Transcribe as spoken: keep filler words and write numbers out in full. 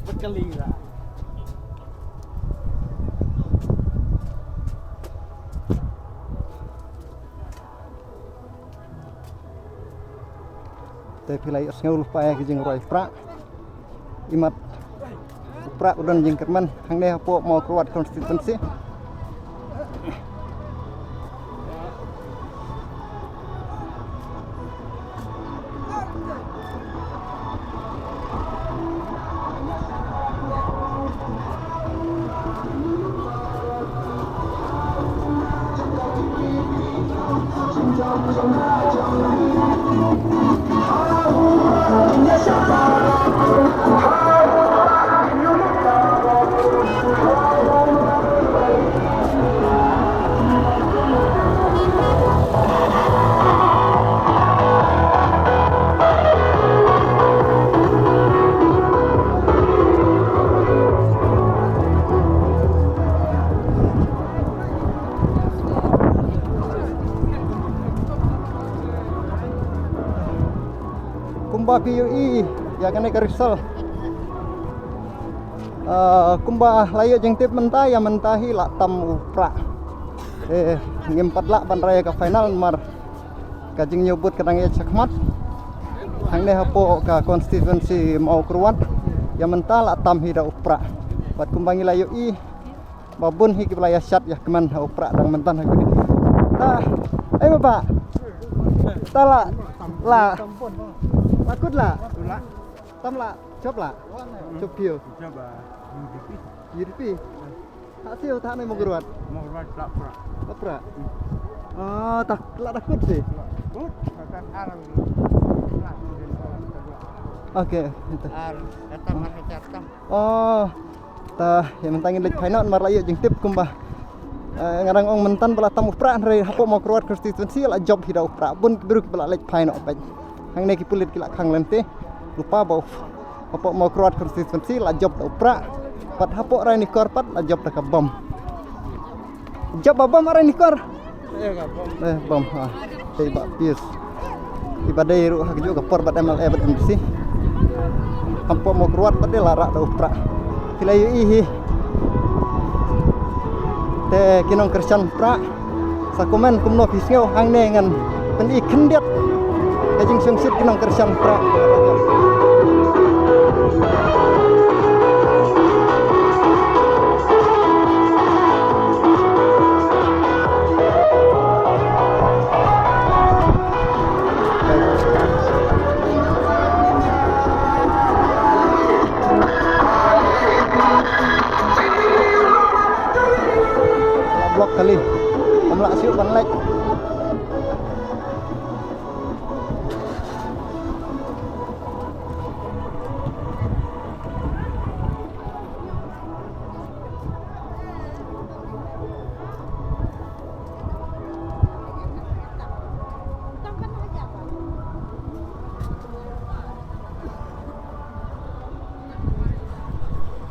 Bakali la. Te phi la ïohsngew lypa ïa ki jingrwai prah. Imat prah u don jingkyrmen hangne hapoh Mawkyrwat constituency. Kumba phi ïohi ïa kane ka result. Ah, kumba la ïoh jingtip mynta, ïa mynta hi la tam u prah. Eh, ngim pat lah ban rai ïa ka final namar ka jingñiew vote ka dang ïaid shakhmat. Hangne hapoh ka constituency Mawkyrwat, ïa mynta la tam hi da u prah. Bad kumba ngi la ïohi ba bun hi kiba la ïa shad ïa kmen ha u prah dang mynta ha kine. Ta, eh, baba. Ta la, la. La kut la. Tam la, jop la. Jop phi ïoh. Jop, ah, U D P. U D P. Ha siew ta ha Mawkyrwat. Mawkyrwat la prah. La prah. Ah, ta la da kut sih. Kut, kata arang. Okay. Ar, kata mana kata. Oh. Ta, ïa mynta ngin leit phai noh namar la ïoh jingtip kumba. Eh, nga dang ong mynta ba la tam u prah hynrei hapoh Mawkyrwat constituency la jop hi da u prah. Bun ki briew kiba la leit phai noh bad hangne ki pulit ki la khang lynti. Lypa ba u, hapoh Mawkyrwat constituency la jop da u prah. Bad hapoh Ranikor pat la jop da ka bom. Jop ba bom ha Ranikor. Eh, bom, ha. Te i Bah Pius, iba dei ruh ha kajuh ka por bad M L A bad M D C. Hapoh Mawkyrwat pat dei la rah da u prah. Phi la ïohi hi. Te ki nongkyrshan prah, sa comment kumno phi sngew, hangne ngan pyni khyndiat ka jingsngewsih ki nongkyrshan prah. Block kali. Ym lah shuh ban leit.